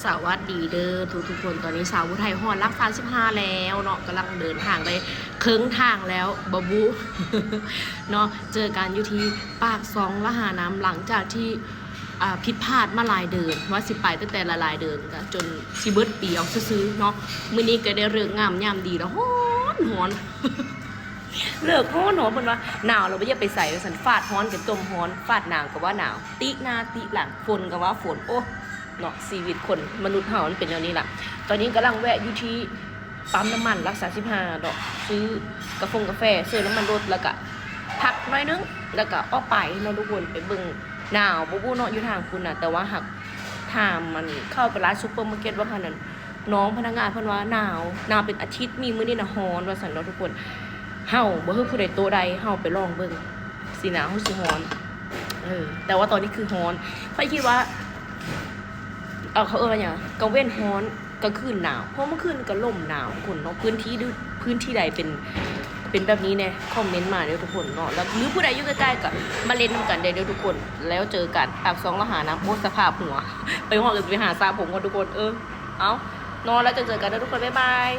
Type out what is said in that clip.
ສະຫວັດດີເດີທຸກໆຄົນ. ຕອນນີ້ສາວຜູ້ໄທຮອດຫຼັກສາມສິບຫ້າແລ້ວເນາະ, ກຳລັງເດີນທາງໄດ້ເຄິ່ງທາງແລ້ວ ບາບູ ເນາະ. ເຈີກັນຢູ່ທີ່ປາກຊ່ອງລະຫານ້ຳ ຫຼັງຈາກທີ່ ອ່າ ຜິດພາດມາຫຼາຍເດືອນ ວ່າຊິໄປຕັ້ງແຕ່ຫຼາຍໆເດືອນ ກະຈົນຊິເບິດປີເອົາຊື່ໆເນາະ. ມື້ນີ້ກະໄດ້ເລີກງາມຍາມດີແລ້ວ ຮ້ອນ ຮ້ອນ ເລີກຮ້ອນ ເພິ່ນວ່າໜາວແລ້ວບໍ່ຢາກໄປໃສວ່າຊັ້ນ, ຟາດຮ້ອນກະຈົ່ມຮ້ອນ ຟາດໜາວກະວ່າໜາວ ຕິໜ້າຕິຫຼັງ ຝົນກະວ່າຝົນ ໂອ້ ເນາະ ຊີວິດຄົນມະນຸດເຮົາມັນເປັນແນວນີ້ລະ. ຕອນນີ້ກຳລັງແວະຢູ່ທີ່ປ້ຳນ້ຳມັນຫຼັກສາມສິບຫ້າເນາະ, ຊື້ກາຟົງກາແຟ ເສີມນ້ຳມັນລົດ ແລ້ວກະພັກໜ້ອຍໜຶ່ງ ແລ້ວກະອອກໄປເນາະທຸກຄົນ. ໄປເບິ່ງໜາວບໍ່ບຸເນາະ ຢູ່ທາງພຸ້ນນະ, ແຕ່ວ່າຫາກຖາມ ອັນ ເຂົ້າໄປຮ້ານຊຸບເປີມາເກັດວ່າຫັ້ນນັ້ນ ນ້ອງພະນັກງານເພິ່ນວ່າໜາວ ໜາວເປັນອາທິດ ມີມື້ນີ້ນະຮ້ອນວ່າຊັ້ນເນາະທຸກຄົນ. ເຮົາບໍ່ຮູ້ຜູ້ໃດໂຕະໃດ ເຮົາໄປລອງເບິ່ງ ຊິໜາວ ເຮົາຊິຮ້ອນ ເອີ ແຕ່ວ່າຕອນນີ້ຄືຮ້ອນ. ຂ້ອຍຄິດວ່າ ເອີ ເຂົາເອີ້ນວ່າຫຍັງ ກາງເວັນຮ້ອນ ກາງຄືນໜາວ ເພາະເມື່ອຄືນກະລົມໜາວທຸກຄົນເນາະ. ພື້ນທີ່ ພື້ນທີ່ໃດເປັນ ເປັນແບບນີ້ແດ່ ຄອມເມັນມາເດີທຸກຄົນເນາະ. ແລ້ວ ຫຼື ຜູ້ໃດຢູ່ໃກ້ໆ ກະມາຫຼິ້ນນຳກັນໄດ້ເດີທຸກຄົນ. ແລ້ວເຈີກັນປາກຊ່ອງລະຫານ້ຳ. ໂອ້ ສະພາບຫົວ ໄປຮອດກະຊິໄປຫາສະຜົມກ່ອນທຸກຄົນ. ເອີ ເອົາ ເນາະ ແລ້ວຈະເຈີກັນເດີທຸກຄົນ ບາຍບາຍ.